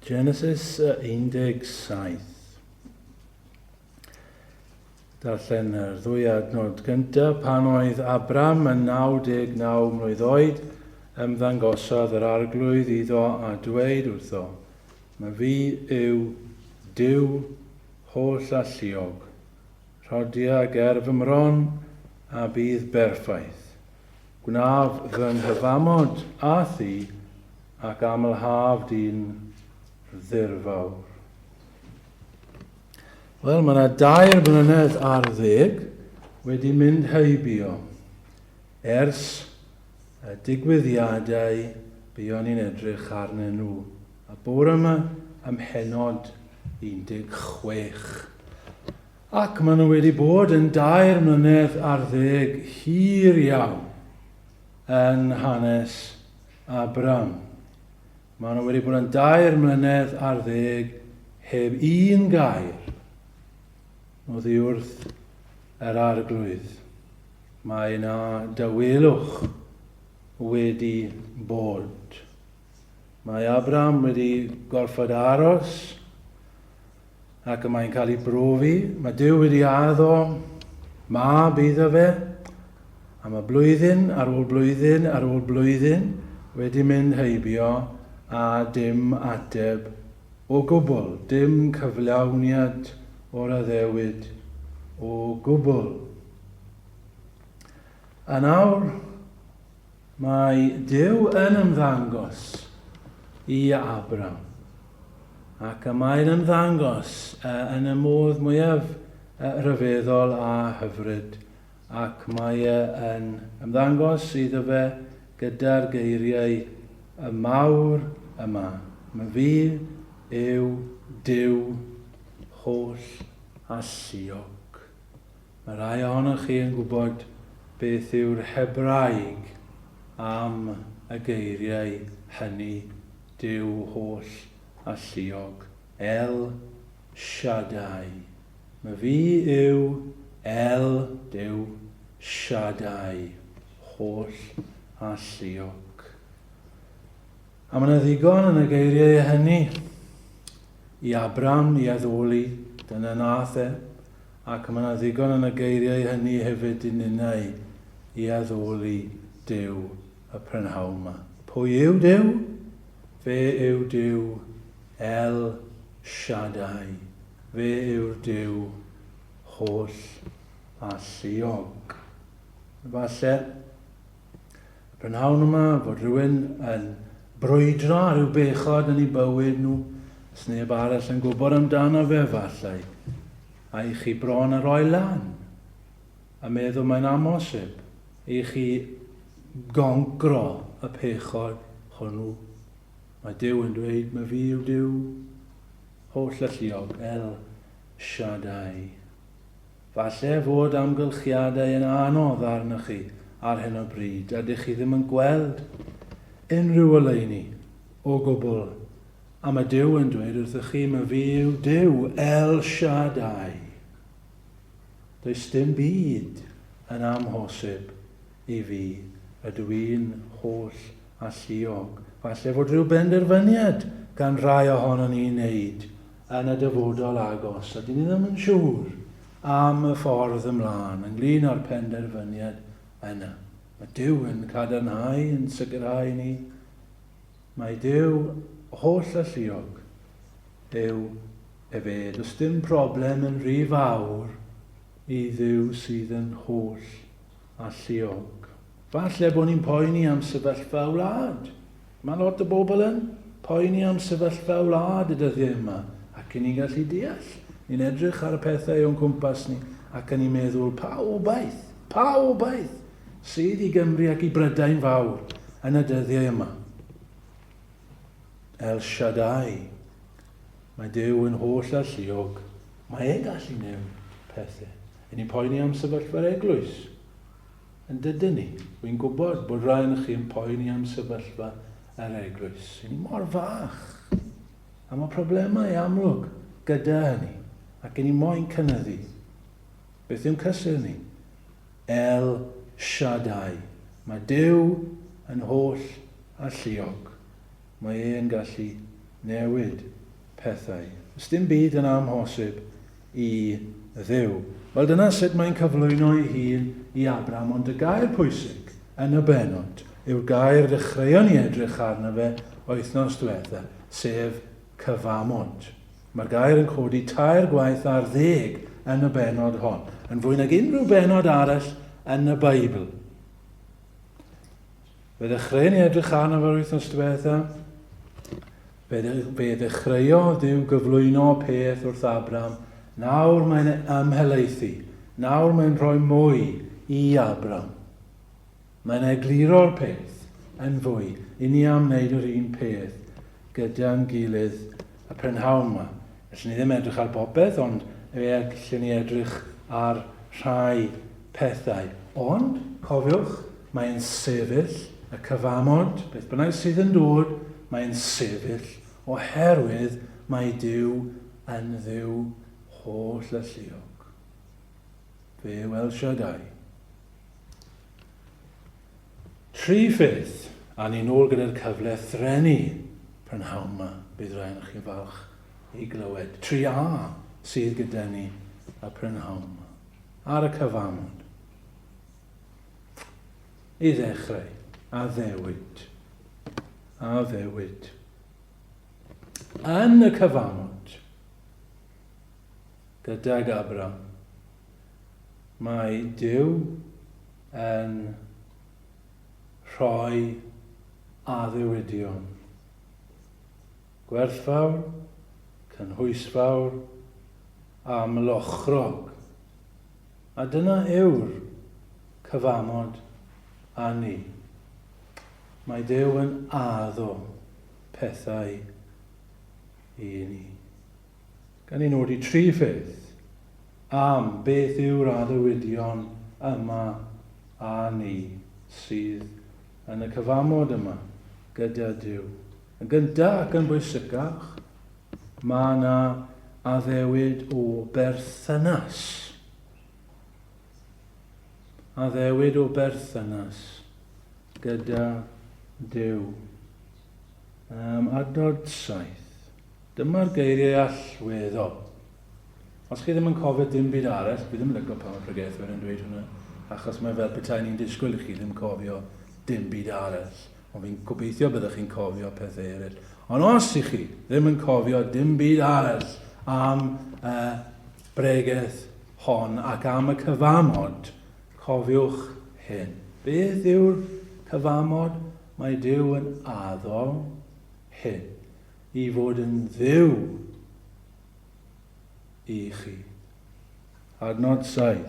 Genesis 17. Darllen yr ddwy adnod gyntaf. Pan oedd Abram yn 99 mlwydd oed, ymddangosodd yr arglwydd iddo a dweud wrtho, Mae fi yw Duw holl alluog. Rhodia ger fy mron a bydd berffaith. Gwnaf fy nghyfamod â thi ac amlhaf di'n ddirfawr. Wel, mae yna dair mlynedd ar ddeg wedi mynd heibio ers y digwyddiadau buon ni'n edrych arnyn nhw y bore yma ym mhennod 16. Ac maen nhw wedi bod yn dair mlynedd ar ddeg hir iawn yn hanes Abram. Maen nhw wedi bod yn dair mlynedd ar ddeg heb un gair oddi wrth yr arglwydd. Mae yna dawelwch wedi bod. Mae Abram wedi gorfod aros ac y mae'n cael ei brofi. Mae Duw wedi addo mab iddo fe, a mae blwyddyn ar ôl blwyddyn ar ôl blwyddyn wedi mynd heibio a dim ateb o gwbl, dim cyflawniad o'r addewid o gwbl. A nawr, Mae Duw yn ymddangos i Abram, ac y mae'n ymddangos yn y modd mwyaf rhyfeddol a hyfryd, ac mae e yn ymddangos iddo fe gyda'r geiriau y mawr yma, Myfi yw Duw holl alluog. Mae rhai ohonoch chi yn gwybod beth yw'r Hebraeg am y geiriau hynny, Duw holl alluog, El Shaddai. My fi yw El, Duw, Shaddai, holl alluog. A mae yna ddigon yn y geiriau hynny i Abram i addoli, dyna nath e, ac mae yna ddigon yn y geiriau hynny hefyd i ninnau i addoli Duw y prynhawn yma. Pwy yw Duw? Fe yw Duw El Shaddai. Fe yw'r Duw holl alluog. Falle Y prynhawn yma, fod rhywun yn brwydro ar ryw bechod yn eu bywyd nhw, os neb arall yn gwybod amdano fe efallai, a i chi bron a roi lan, a meddwl mae'n amhosib i chi goncro y pechod hwnnw. Mae Duw yn dweud, mae fi yw Duw holl alluog, El Shaddai. Falle fod amgylchiadau yn anodd arnoch chi ar hyn o bryd a dych chi ddim yn gweld unrhyw oleuni o gwbl a mae Duw yn dweud wrthych chi, mae fi yw Duw, El Shaddai. Does dim byd yn amhosib i fi, ydw i'n holl alluog. Falle fod rhyw benderfyniad gan rai ohonon ni i wneud yn y dyfodol agos, a dyn ni ddim yn siŵr am y ffordd ymlaen ynglyn â'r penderfyniad yna. Mae Duw yn cadarnhau, yn sicrhau ni. Mae Duw holl alluog yw efe. Does dim problem yn rhy fawr i Dduw sydd yn holl alluog. Falle bod ni'n poeni am sefyllfa y wlad. Mae lot o bobl yn poeni am sefyllfa y wlad y dyddiau yma, ac ni'n gallu deall. Ni'n edrych ar y pethau o'n cwmpas ni ac yn ni'n meddwl, pa obaith, pa obaith sydd i Gymru ac i Brydain fawr yn y dyddiau yma? El Shaddai. Mae Duw yn holl alluog. Mae e'n gallu newid pethau. Yn ni'n poeni am sefyllfa'r eglwys. Yn dydyn ni? Wy'n gwybod bod rhai yn chi yn poeni am sefyllfa yr eglwys. Yn ni mor fach. A mae problemau amlwg gyda hynny. Ac yn ni moyn cynyddu. Beth yw'n cysur ni? El Shaddai. Mae Duw yn holl alluog. Mae e'n gallu newid pethau. Does dim byd yn amhosib i Dduw. Wel, dyna sut mae'n cyflwyno ei hun i Abram, ond y gair pwysig yn y bennod yw'r gair ddechreuon ni edrych arno fe wythnos diwetha, sef cyfamod. Mae'r gair yn codi tair gwaith ar ddeg yn y bennod hon, yn fwy nag unrhyw bennod arall yn y Beibl. Fe ddechreuon ni edrych arno fe'r wythnos diwetha. Fe, fe ddechreuodd Duw gyflwyno peth wrth Abram. Nawr mae'n ymhelaethu. Nawr mae'n rhoi mwy i Abram. Mae'n egluro'r peth yn fwy. I ni am wneud yr un peth gyda'n gilydd y prynhawn yma. Felly ni ddim edrych ar bopeth, ond fe allwn ni edrych ar rhai pethau. Ond, cofiwch, mae'n sefyll y cyfamod, beth bynnag sydd yn dod, mae'n sefyll oherwydd mae Duw yn Dduw holl alluog. Fe El Shaddai. Tri pheth, a ni'n ôl gyda'r cyfle threnu prynhawn 'ma, bydd rai ohonoch chi'n falch i glywed. Tri A sydd gyda ni y prynhawn 'ma, ar y cyfamod. I ddechrau, addewid. Addewid. Yn y cyfamod, gydag Abram, mae Duw yn rhoi addewidion gwerthfawr, cynhwysfawr, amlochrog. A dyna yw'r cyfamod â ni. Mae Duw yn addo pethau i ni. Gan ni nodi tri pheth am beth yw'r addewidion yma â ni sydd yn y cyfamod yma gyda Duw. Yn gyntaf ac yn bwysicach, mae yna addewid o berthynas. Addewid o berthynas gyda Duw. Um, adnod 7. Dyma'r geiriau allweddol. Os chi ddim yn cofio dim byd arall, dwi ddim yn licio pan mae pregethwyr yn dweud hwnna, achos mae fel petai ni'n disgwyl i chi ddim cofio dim byd arall. Ond fi'n gobeithio byddwch chi'n cofio pethau eraill. Ond os i chi ddim yn cofio dim byd arall am y bregeth hon ac am y cyfamod, cofiwch hyn. Beth yw'r cyfamod? Mae Duw yn addo hyn i fod yn Dduw i chi. Adnod 7.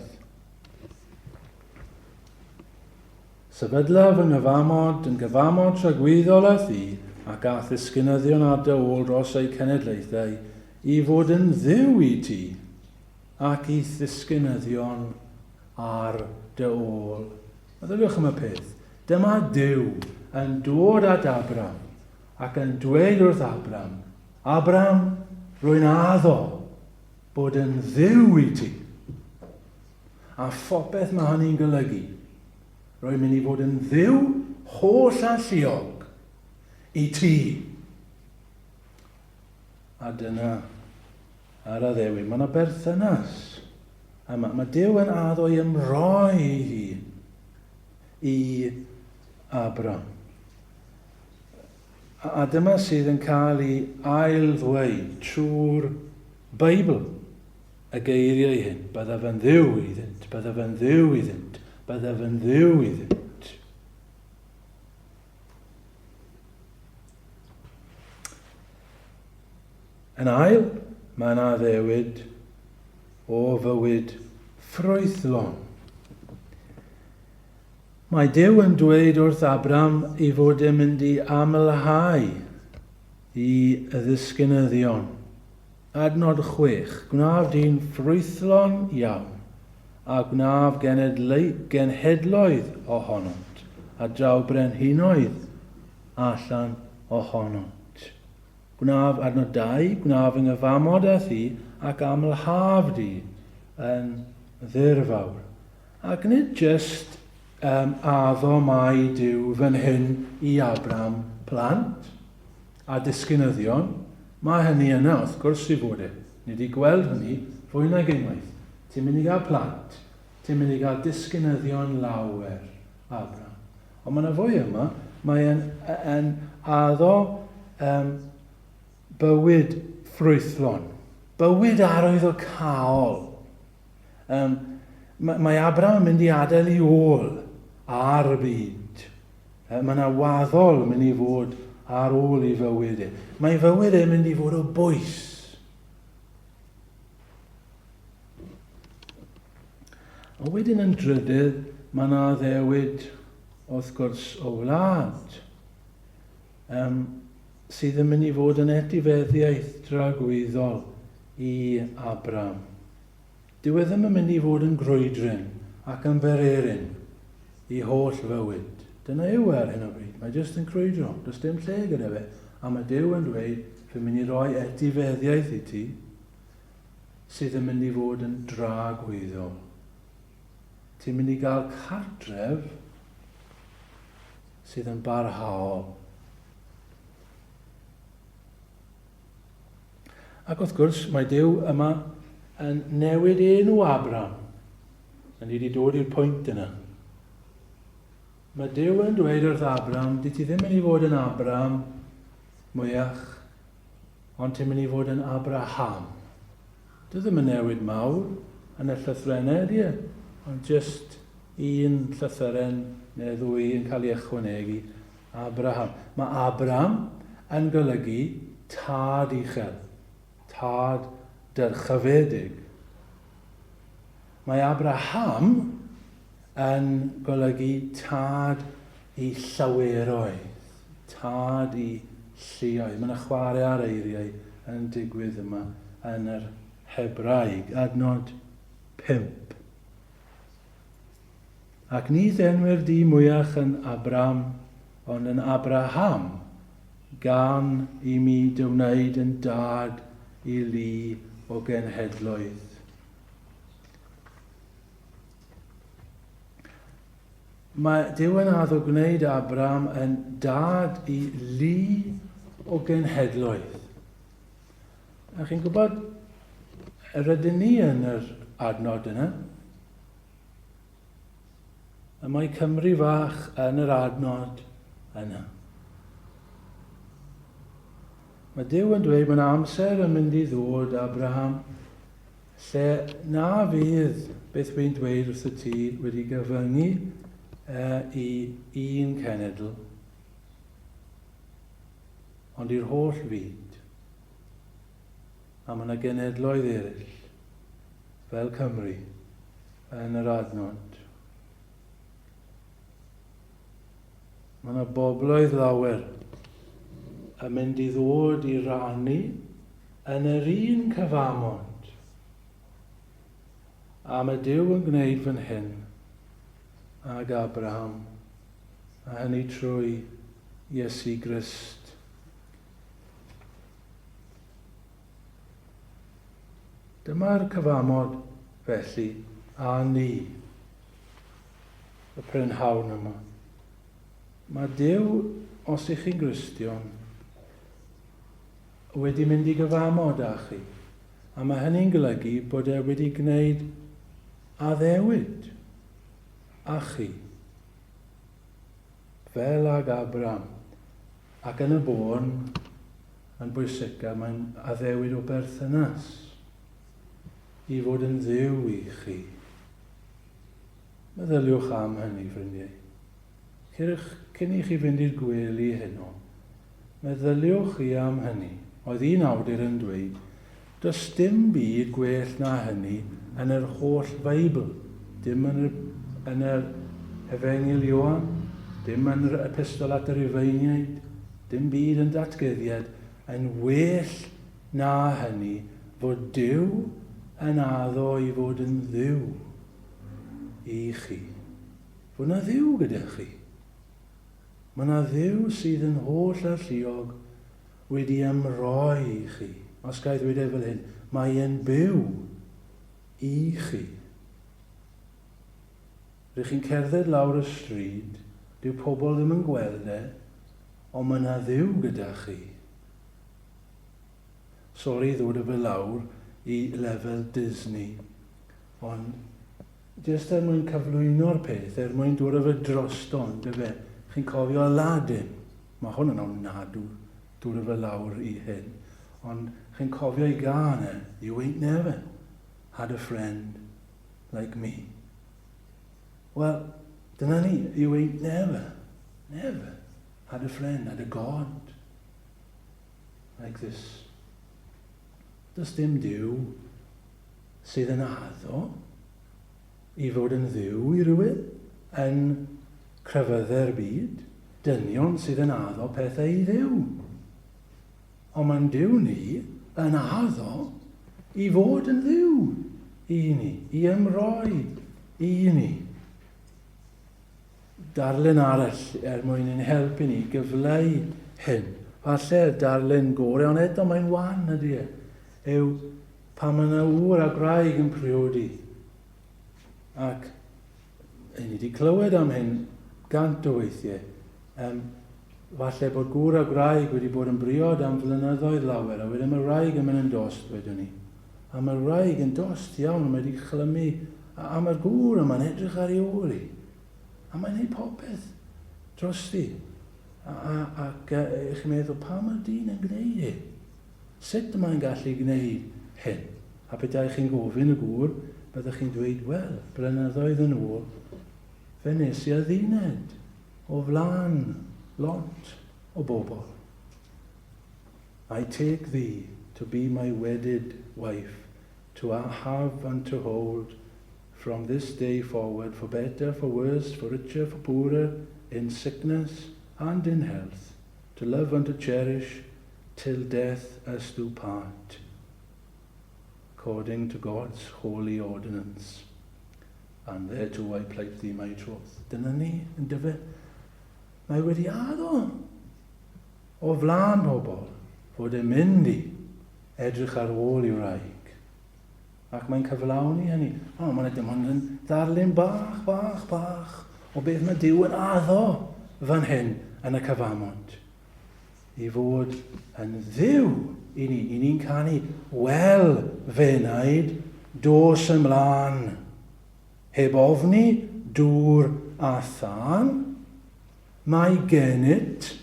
Sefydlaf fy nghyfamod yn gyfamod tragwyddol â thi ac â'th ddisgynyddion ar dy ôl dros eu cenedlaethau i fod yn Dduw i ti ac i'th ddisgynyddion ar dy ôl. Meddyliwch am y peth. Dyma Duw yn dod at Abram ac yn dweud wrth Abram, Abram, rwy'n addo bod yn Dduw i ti. A phopeth mae hynny'n golygu. Rwy'n mynd i fod yn Dduw holl alluog i ti. A dyna ar addewid. Mae yna berthynas yma. Mae Duw yn addo i ymroi ei hun i Abram. A dyma sydd yn cael ei ail-ddweud trwy'r Beibl, y geiriau hyn, byddaf yn Dduw iddynt, byddaf yn Dduw iddynt, byddaf yn Dduw iddynt. Yn ail, mae'n addewid o fywyd ffrwythlon. Mae Duw yn dweud wrth Abram ei fod e'n mynd i amlhau i ddisgynyddion. Adnod 6, Gwnaf di'n ffrwythlon iawn, a gwnaf genhedloedd ohonot, a draw brenhinoedd allan ohonot. Gwnaf, adnod 2, Gwnaf fy nghyfamod â thi, ac amlhaf di yn ddirfawr. Ac nid jyst um, addo mai Duw fan hyn i Abram plant a disgynyddion. Mae hynny yna, wrth gwrs i fod e. Ni wedi gweld hynny fwy nag unwaith. Ti'n mynd i gael plant. Ti'n mynd i gael disgynyddion lawer, Abraham. Ond mae yna fwy yma. Mae e'n yn addo um, bywyd ffrwythlon. Bywyd arwyddocaol. Um, mae, mae Abraham yn mynd i adael i ôl ar y byd. Mae yna waddol yn mynd i fod ar ôl i fywyd e. Mae fywyd e'n mynd i fod o bwys. A wedyn yn drydydd, mae yna addewid, wrth gwrs, o wlad, um, sydd yn mynd i fod yn etifeddiaeth dragwyddol i Abram. Dyw e ddim yn mynd i fod yn grwydryn ac yn bererin i holl fywyd. Dyna yw e ar hyn o bryd. Mae jyst yn crwydro. Does dim lle gyda fe. A mae Duw yn dweud, fi'n mynd i roi etifeddiaeth i ti sydd yn mynd i fod yn dragwyddol. Ti'n mynd i gael cartref sydd yn barhaol. Ac wrth gwrs, mae Duw yma yn newid enw Abraham. A ni wedi dod i'r pwynt yna. Mae Duw yn dweud wrth Abraham, di ti ddim yn mynd i fod yn Abraham mwyach, ond ti'n mynd i fod yn Abraham. Dwi ddim yn newid mawr yn y llythrennau, ydy e? Ond jyst un llythyren neu ddwy yn cael ei ychwanegu. Abraham. Mae Abram yn golygu tad uchel, tad dyrchafedig. Mae Abraham yn golygu tad i llaweroedd, tad i lluoedd. Mae yna chwarae ar eiriau yn digwydd yma yn yr Hebraeg. Adnod 5. Ac ni ddenwir di mwyach yn Abram, ond yn Abraham, gan i mi dy wneud yn dad i lu o genhedloedd. Mae Duw yn addo gwneud Abram yn dad i lu o genhedloedd. A chi'n gwybod, rydyn ni yn yr adnod yna. Y mae Cymru fach yn yr adnod yna. Mae Duw yn dweud mae'n amser yn mynd i ddod, Abraham, lle na fydd beth wy'n dweud wrth y ti wedi gyfyngu i un cenedl, ond i'r holl fyd. A mae yna genedloedd eraill, fel Cymru, yn yr adnod. Mae yna bobloedd lawer yn mynd i ddod i rannu yn yr un cyfamod. A mae Duw yn gwneud fan hyn ag Abraham, a hynny trwy Iesu Grist. Dyma'r cyfamod, felly, â ni y prynhawn yma. Mae Duw, os ych chi'n Gristion, wedi mynd i gyfamod â chi. A mae hynny'n golygu bod e wedi gwneud addewid â chi. Fel ag Abram. Ac yn y bôn, yn bwysica, mae'n addewid o berthynas i fod yn Dduw i chi. Meddyliwch am hynny, ffrindiau. Cyrch, cyn i chi fynd i'r gwely heno, meddyliwch chi am hynny. Oedd un awdur yn dweud, does dim byd gwell na hynny yn yr holl Feibl, dim yn yr, yn yr Efengyl Ioan, dim yn yr Epistol at y Rufeiniaid, dim byd yn datguddiad yn well na hynny fod Duw yn addo i fod yn Dduw i chi. Fod 'na Dduw gyda chi. Mae 'na Dduw sydd yn holl alluog wedi ymroi i chi. Os ga i ddweud e fel hyn, mae e'n byw i chi. Rych chi'n cerdded lawr y stryd, dyw pobl ddim yn gweld e, ond mae 'na Dduw gyda chi. Sori i ddod â fe lawr i lefel Disney, ond jyst er mwyn cyflwyno'r peth, er mwyn dod â fe drosto, yndyfe? Chi'n cofio Aladdin? Mae hwn yn ofnadw, dod â fe lawr i hyn. Ond chi'n cofio ei gân e, You ain't never had a friend like me. Wel, dyna ni, you ain't never, never had a friend, had a God like this. Does dim Duw sydd yn addo i fod yn dduw i rywun yn crefyddau'r byd, dynion sydd yn addo pethau i Dduw. Ond mae'n Duw ni yn addo i fod yn Dduw i ni, i ymroi i ni. Darlun arall er mwyn ein helpu ni gyfleu hyn, falle'r darlun gorau, ond eto mae'n wan ydy e, yw pan mae yna ŵr a gwraig yn priodi. Ac ni wedi clywed am hyn gant o weithiau. Um, falle bod gŵr a gwraig wedi bod yn briod am flynyddoedd lawer, a wedyn mae'r wraig yn mynd yn dost, wedwn ni. A mae'r wraig yn dost iawn, mae wedi chlymu, a, a mae'r gŵr yma'n edrych ar ei ôl i. A mae'n gwneud popeth drosti. A, a, ac e, chi'n meddwl, pa mae'r dyn yn gwneud hyn? Sut mae'n gallu gwneud hyn? A petai chi'n gofyn y gŵr, byddech chi'n dweud, wel, blynyddoedd yn ôl, fe nes i adduned o flaen lot o bobl. I take thee to be my wedded wife, to have and to hold from this day forward, for better, for worse, for richer, for poorer, in sickness and in health, to love and to cherish, till death us do part, according to God's holy ordinance. And thereto I plight thee my troth. Dyna ni, yn dyfe. Mae wedi addo o flaen pobl fod e'n mynd i edrych ar ôl i'w wraig. Ac mae'n cyflawni hynny. O, mae'n dim ond yn ddarlun bach, bach, bach o beth mae Duw yn addo fan hyn yn y cyfamod. I fod yn Dduw i ni. I ni'n canu, wel, fenaid, dos ymlaen. Heb ofni dŵr a thân, mae gennyt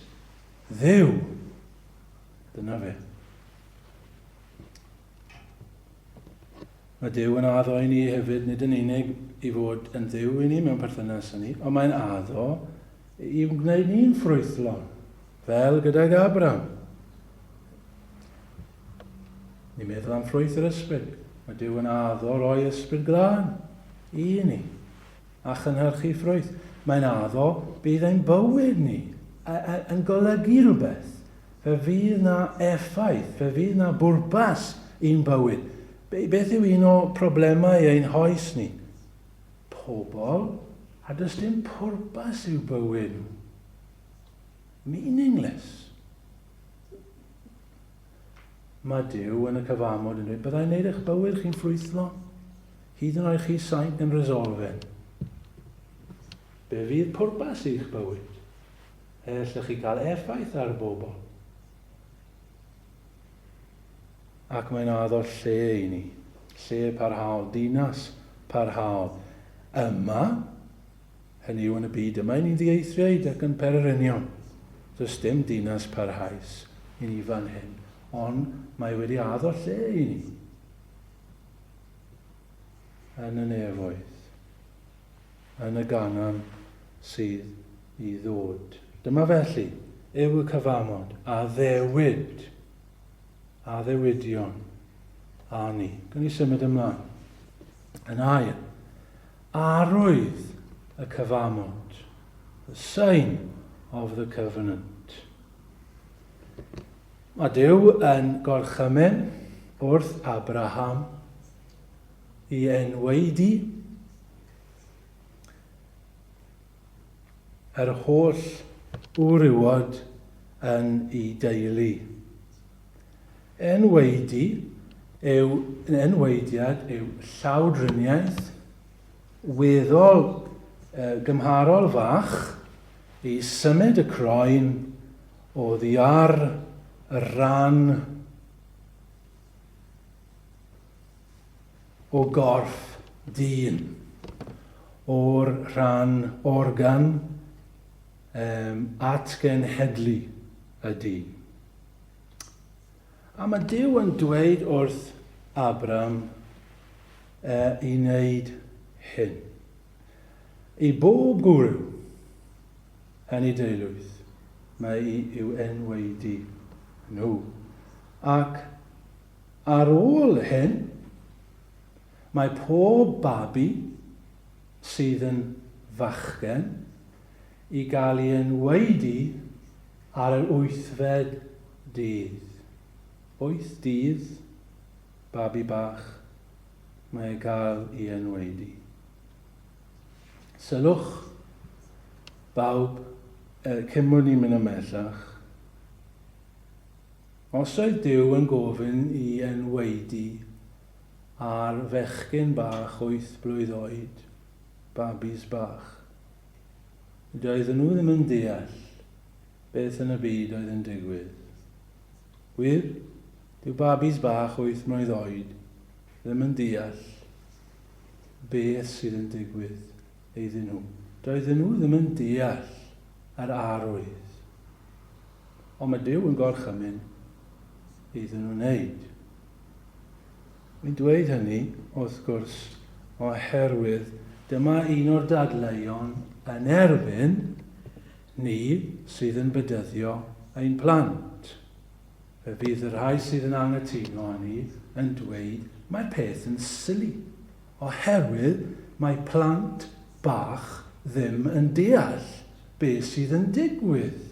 Dduw. Dyna fe. Mae Duw yn addo i ni hefyd, nid yn unig i fod yn Dduw i ni mewn perthynas â ni, ond mae'n addo i wneud ni'n ffrwythlon, fel gydag Abraham. Ni'n meddwl am ffrwyth yr ysbryd. Mae Duw yn addo roi ysbryd glân i ni a chynhyrchu ffrwyth. Mae'n addo bydd ein bywyd ni yn golygu rhywbeth. Fe fydd 'na effaith, fe fydd 'na bwrpas i'n bywyd. Beth yw un o problemau ein hoes ni? Pobl, a does dim pwrpas i'w bywyd nhw. Meaningless. Mae Duw yn y cyfamod yn dweud, byddai'n neud eich bywyd chi'n ffrwythlon, hyd yn oed chi saint yn resolfen. Be fydd pwrpas i'ch bywyd? Lle allwch chi gael effaith ar y bobl. Ac mae'n addo lle i ni, lle parhaol, dinas parhaol. Yma, hynny yw yn y byd yma, i ni'n ddieithriaid ac yn pererinion. Does dim dinas parhaus i ni fan hyn, ond mae wedi addo lle i ni yn y nefoedd, yn y Ganan sydd i ddod. Dyma felly yw y cyfamod, addewid, addewidion a ni. Gwni ni symud ymlaen. Yn ail, arwydd y cyfamod, the sign of the covenant. Mae Duw yn gorchymyn wrth Abraham i enwaedu yr holl wrywod yn ei deulu. Enwaedu yw, enwaediad yw llawdriniaeth weddol gymharol fach i symud y croen oddi ar y rhan o gorff dyn, o'r rhan organ um, atgenhedlu y dyn. A mae Duw yn dweud wrth Abram i wneud hyn. I bob gwryw yn ei deuludd, mae i i'w enwaedu nhw. Ac ar ôl hyn, mae pob babi sydd yn fachgen i gael ei enwaedu ar yr wythfed dydd. Wyth dydd, babi bach, mae e gael ei enwaedu. Sylwch, bawb, cyn bod ni'n mynd ymhellach, os oedd Duw yn gofyn i enwaedu ar fechgyn bach wyth blwydd oed, babis bach, doedden nhw ddim yn deall beth yn y byd oedd yn digwydd. Wir, dyw babis bach wyth mlwydd oed ddim yn deall beth sydd yn digwydd iddyn nhw. Doedden nhw ddim yn deall yr arwydd. Ond mae Duw yn gorchymyn iddyn nhw wneud. Wy'n dweud hynny, wrth gwrs, oherwydd dyma un o'r dadleuon yn erbyn ni sydd yn bedyddio ein plant. Fe fydd y rhai sydd yn anghytuno â ni yn dweud mae'r peth yn silly, oherwydd mae plant bach ddim yn deall beth sydd yn digwydd.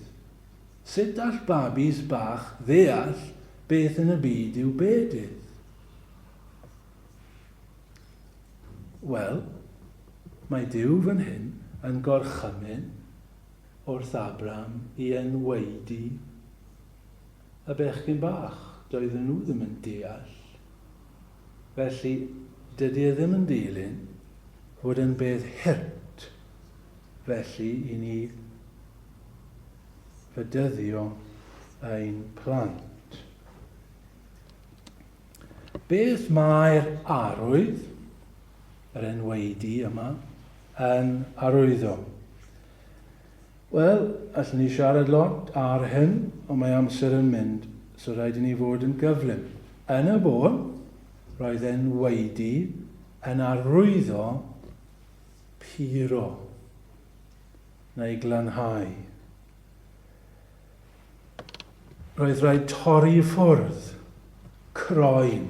Sut all babis bach ddeall beth yn y byd yw bedydd? Wel, mae Duw fan hyn yn gorchymyn wrth Abram i enwaedu y bechgyn bach. Doedden nhw ddim yn deall. Felly, dydy e ddim yn dilyn fod yn beth hurt felly i ni fedyddio ein plant. Beth mae'r arwydd, yr enwaedu yma, yn arwyddo? Wel, allwn ni siarad lot ar hyn, ond mae amser yn mynd, so rhaid i ni fod yn gyflym. Yn y bôn, roedd enwaedu yn arwyddo puro, neu glanhau. Roedd rhaid torri i ffwrdd croen.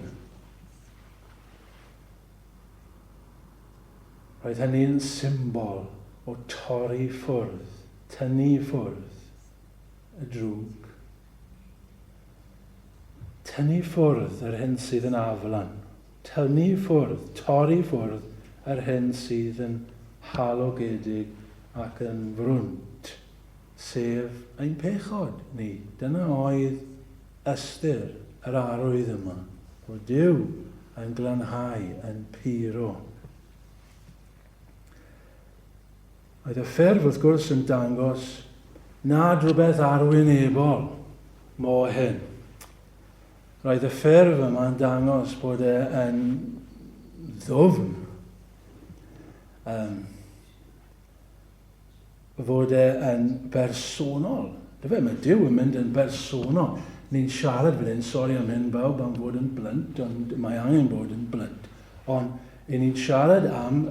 Roedd hynny'n symbol o torri i ffwrdd, tynnu i ffwrdd y drwg. Tynnu i ffwrdd yr hyn sydd yn aflan. Tynnu i ffwrdd, torri i ffwrdd yr hyn sydd yn halogedig ac yn frwnt, sef ein pechod ni. Dyna oedd ystyr yr arwydd yma, bod Duw yn glanhau, yn puro. Oedd y ffurf, wrth gwrs, yn dangos nad rhywbeth arwynebol mo hyn. Roedd y ffurf yma'n dangos bod e yn ddwfn. Um, fod e yn bersonol. Dyfe, mae Duw yn mynd yn bersonol. Ni'n siarad fan hyn, sori am hyn bawb am fod yn blunt, ond mae angen bod yn blunt. Ond i ni'n siarad am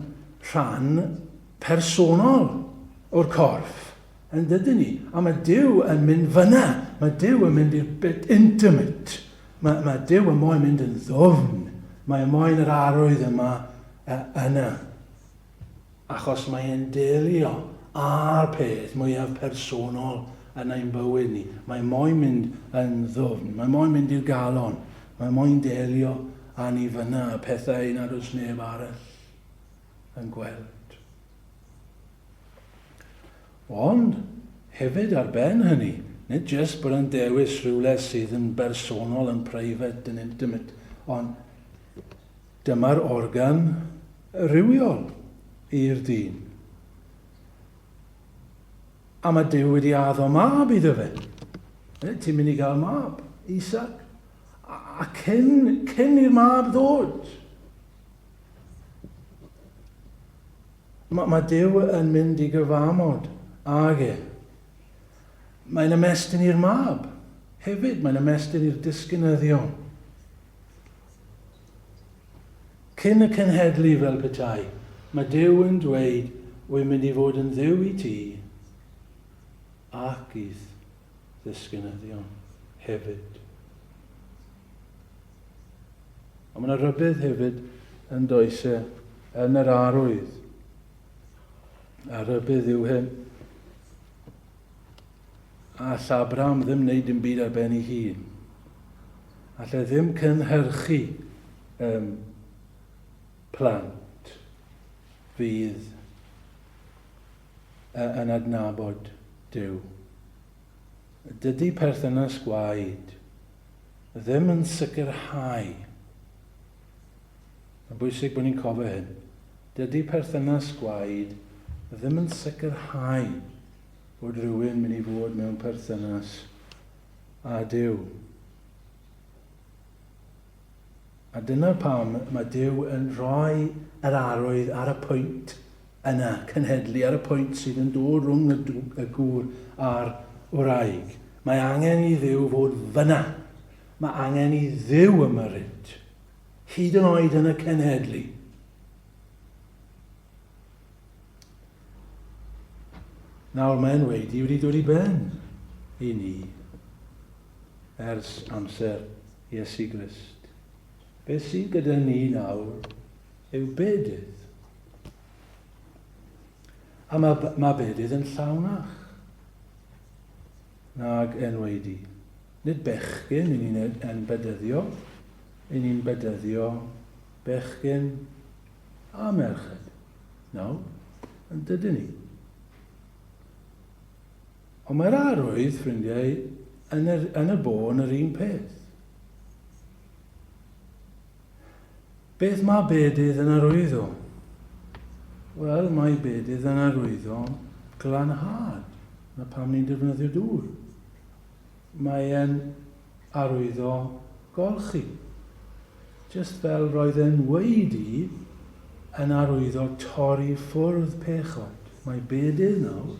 rhan personol o'r corff, yn dydyn ni? A mae Duw yn mynd fyna. Mae Duw yn mynd i'r bit intimate. Mae, mae Duw yn moyn mynd yn ddwfn. Mae moyn yr arwydd yma yna. Achos mae e'n delio â'r peth mwyaf personol yn ein bywyd ni. Mae moyn mynd yn ddwfn. Mae moyn mynd i'r galon. Mae moyn delio â ni fyna, y pethau nad oes neb arall yn gweld. Ond, hefyd ar ben hynny, nid jyst bod yn dewis rhywle sydd yn bersonol, yn private, yn intimate, ond dyma'r organ rhywiol i'r dyn. A mae Duw wedi addo mab iddo fe. Ti'n mynd i gael mab, Isaac. A cyn, cyn i'r mab ddod. Mae, mae Duw yn mynd i gyfamod ag e. Mae'n ymestyn i'r mab hefyd, mae'n ymestyn i'r disgynyddion. Cyn y cenhedlu fel petai, mae Duw yn dweud, wy'n mynd i fod yn Dduw i ti ac i'th ddisgynyddion hefyd. Ond mae yna rybudd hefyd yn does e yn yr arwydd. A rybudd yw hyn. All Abraham ddim wneud dim byd ar ben ei hun. All e ddim cynhyrchu um, plant fydd yn adnabod Duw. Dydy perthynas gwaed ddim yn sicrhau. Mae'n bwysig bod ni'n cofio hyn. Dydy perthynas gwaed ddim yn sicrhau bod rhywun mynd i fod mewn perthynas â Duw. A dyna pam mae Duw yn rhoi yr arwydd ar y pwynt yna, cenhedlu, ar y pwynt sydd yn dod rhwng y, y gŵr a'r wraig. Mae angen i Dduw fod fyna. Mae angen i Dduw ymyrryd. Hyd yn oed yn y cenhedlu. Nawr mae'n wedi wedi dod i ben i ni ers amser Iesu Grist. Beth sydd gyda ni nawr yw bedydd. A mae, mae bedydd yn llawnach nag enwaedu. Nid bechgyn i ni'n yn bedyddio, i ni'n bedyddio bechgyn a merched. Nawr, yn dydyn ni. Ond mae'r arwydd, ffrindiau, yn, yr, yn y bôn yr un peth. Beth mae bedydd yn arwyddo? Wel, mae bedydd yn arwyddo glanhad. Na pam ni'n defnyddio dŵr. Mae e'n arwyddo golchi. Just fel roedd e'n waedu yn arwyddo torri ffwrdd pechod. Mae bedydd nawr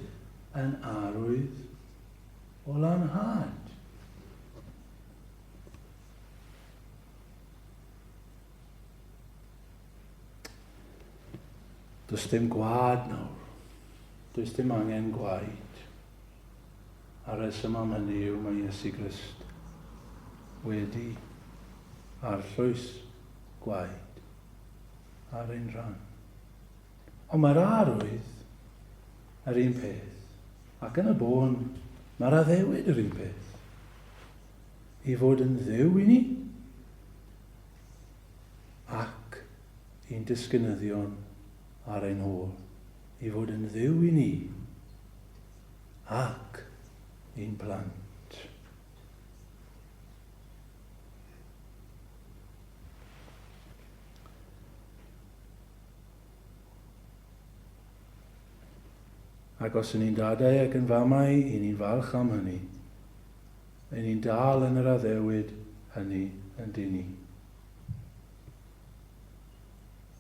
yn arwydd o lanhad. Does dim gwad nawr. Does dim angen gwaed. A'r reswm am hynny yw mae Iesu Grist wedi arllwys gwaed ar ein rhan. Ond mae'r arwydd yr un peth, ac yn y bôn mae'r addewid yr un peth. I fod yn Dduw i ni ac i'n disgynyddion ar ein hôl. I fod yn Dduw i ni ac i'n plant. Ac os ŷn ni'n dadau ac yn famau, i ni'n falch am hynny. Ŷn ni'n dal yn yr addewid hynny, yn dyn ni?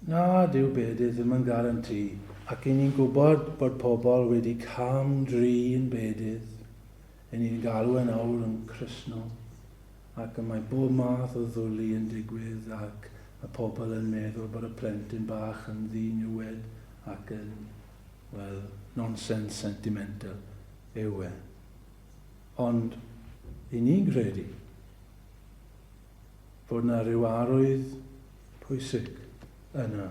Na, dyw bedydd ddim yn garantî, ac i ni'n gwybod bod pobl wedi cam-drin bedydd. I ni'n galw yn awr yn Crisno, ac y mae bob math o ddwli yn digwydd ac mae pobl yn meddwl bod y plentyn bach yn ddiniwed ac yn, wel, nonsens sentimental yw e. Ond, i ni'n credu fod yna rhyw arwydd pwysig yna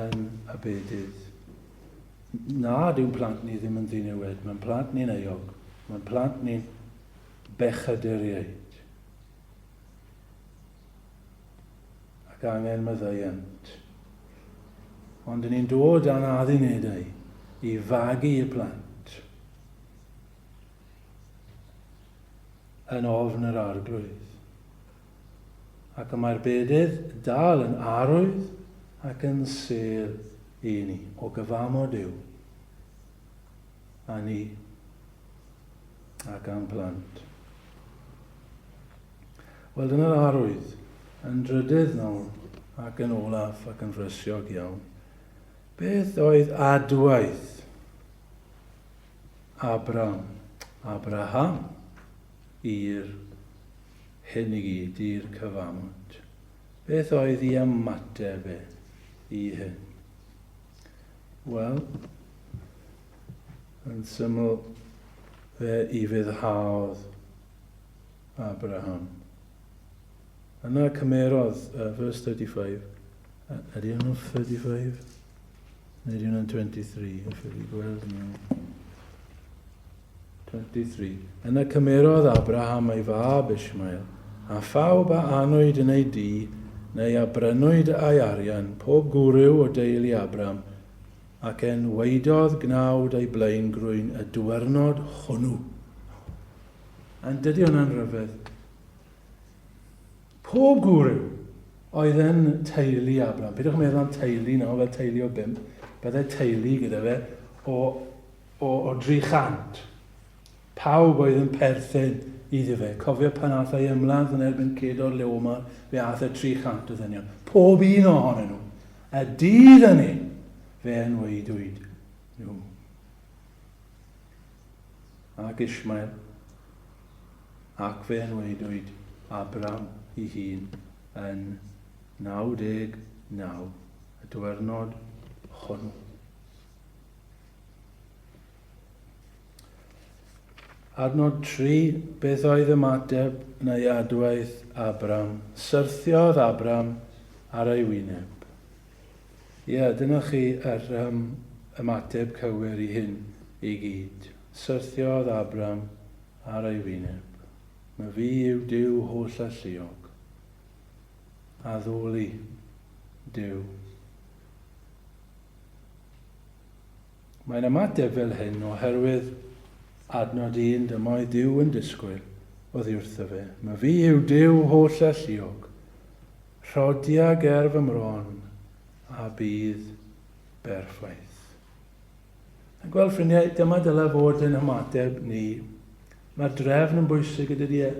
yn y bedydd. Na, dyw'n plant ni ddim yn ddiniwed, mae'n plant ni'n euog, mae'n plant ni'n bechaduriaid. Ac angen maddeuant. Ond dyn ni'n dod â'n addunedau i fagu y plant yn ofn yr arglwydd. Ac y mae'r bedydd dal yn arwydd ac yn sêl i ni o gyfamod yw a ni ac a'n plant. Wel, dyna'r arwydd, yn drydydd nawr, ac yn olaf, ac yn frysiog iawn. Beth oedd adwaith Abram, Abraham, i'r hyn i gyd, i'r cyfamod? Beth oedd ei ymateb e i hyn? Wel, yn syml, fe ufuddhaodd Abraham. Yna cymerodd, verse 35, ydy hwnnw 35? Neu ydy hwnnw'n 23? Yn ffili gweld nhw. 23. Yna cymerodd Abraham ei fab Ishmael, a phawb a anwyd yn ei dŷ, neu a brynwyd â'i arian, pob gwryw o deulu Abram, ac enwaedodd gnawd ei blaengrwyn y dwyrnod hwnnw. Yn dydy hwnna'n rhyfedd? Pob gwryw oedd yn teulu Abraham. Peidiwch yn meddwl am teulu nawr fel teulu o bump. Byddai teulu gyda fe o o, o 300. Pawb oedd yn perthyn iddo fe. Cofio pan ath ei ymladd yn erbyn Cedor Leomar, fe ath e 300 o ddynion. Pob un ohonyn nhw. Y dydd hynny, fe enwaedwyd nhw. Ac Ishmael, ac fe enwaedwyd Abram ei hun yn 99 y diwrnod hwnnw. Adnod 3, Beth oedd ymateb neu adwaith Abram? Syrthiodd Abram ar ei wyneb. Ie, yeah, dyna chi yr um, ymateb cywir i hyn i gyd. Syrthiodd Abram ar ei wyneb. Mae fi yw Duw holl alluog. Addoli Duw. Mae'n ymateb fel hyn oherwydd adnod 1, dyma oedd Duw yn disgwyl oddi wrtho fe. Mae fi yw Duw holl alluog. Rhodia ger fy mron a bydd berffaith. A gweld ffrindiau, dyma dylai fod yn ymateb ni. Mae'r drefn yn bwysig ydy e.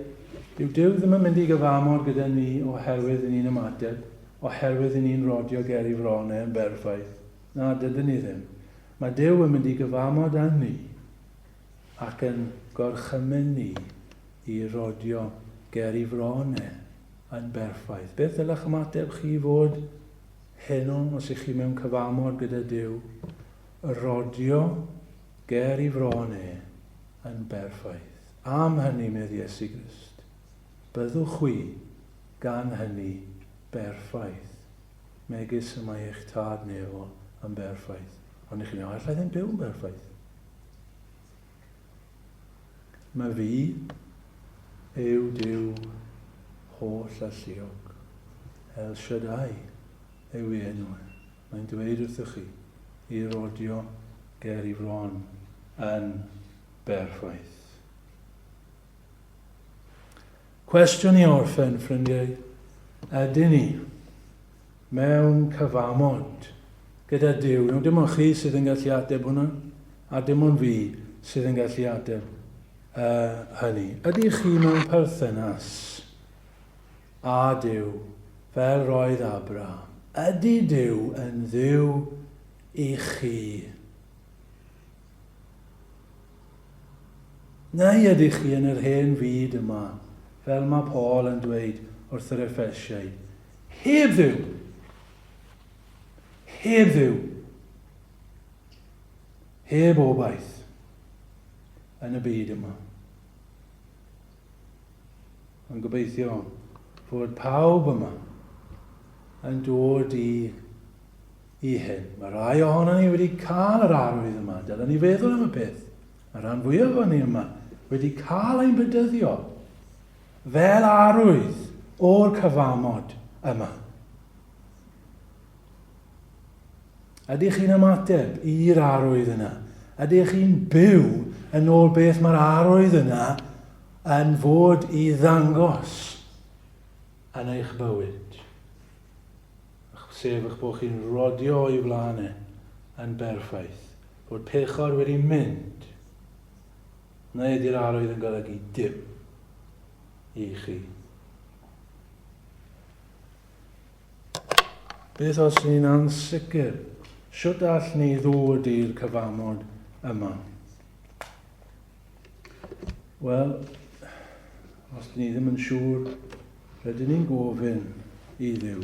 Dyw Duw ddim yn mynd i gyfamod gyda ni oherwydd i ni'n ymateb, oherwydd i ni'n rodio ger i fron e yn berffaith. Na, dydyn ni ddim. Mae Duw yn mynd i gyfamod â ni ac yn gorchymyn ni i rodio ger i fron e yn berffaith. Beth ddylech ymateb chi fod heno os ych chi mewn cyfamod gyda Duw? Rodio ger i fron e yn berffaith. Am hynny, medd Iesu Grist, byddwch chwi gan hynny berffaith. Megis y mae eich tad nefol yn berffaith. Ond i chi meddwl, allai ddim byw yn berffaith. Mae fi yw Duw holl alluog. El Shaddai yw ei enw e. Mae'n dweud wrthych chi i rodio ger i fron yn berffaith. Cwestiwn i orffen, ffrindiau, ydyn ni mewn cyfamod gyda Duw? Nawr, dim ond chi sydd yn gallu ateb hwnna, a dim ond fi sydd yn gallu ateb uh, hynny. Ydych chi mewn perthynas â Duw fel roedd Abraham? Ydy Duw yn Dduw i chi? Neu ydych chi yn yr hen fyd yma, fel mae Paul yn dweud wrth yr Effesiaid, heb Dduw? Heb Dduw. Heb obaith yn y byd yma. Ond gobeithio fod pawb yma yn dod i i hyn. Mae rhai ohonon ni wedi cael yr arwydd yma. Dylen ni feddwl am y peth. Mae rhan fwyaf o'n ni yma wedi cael ein bedyddio fel arwydd o'r cyfamod yma. Ydych chi'n ymateb i'r arwydd yna? Ydych chi'n byw yn ôl beth mae'r arwydd yna yn fod i ddangos yn eich bywyd? Sef eich bod chi'n rodio o'i flaen e yn berffaith. Bod pechod wedi mynd. Neu ydy'r arwydd yn golygu dim i chi? Beth os ni'n ansicr? Shwt all ni ddod i'r cyfamod yma? Wel, os dyn ni ddim yn siŵr, rydyn ni'n gofyn i Dduw.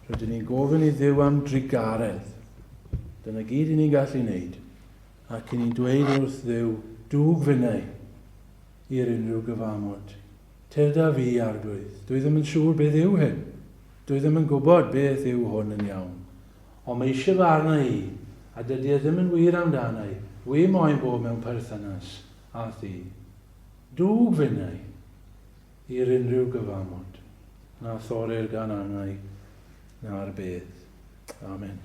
Rydyn ni'n gofyn i Dduw am drugaredd. Dyna gyd i ni'n gallu wneud. Ac i ni'n dweud wrth Dduw, dwg finnau i'r unrhyw gyfamod. Tyrd â fi, Arglwydd. Dwi ddim yn siŵr beth yw hyn. Dwi ddim yn gwybod beth yw hwn yn iawn. Ond mae eisiau fy arna i, a dydy e ddim yn wir amdana i. Wi moyn bod mewn perthynas â thi. Dwg finnau i'r unrhyw gyfamod na thorir gan angau na'r bedd. Amen.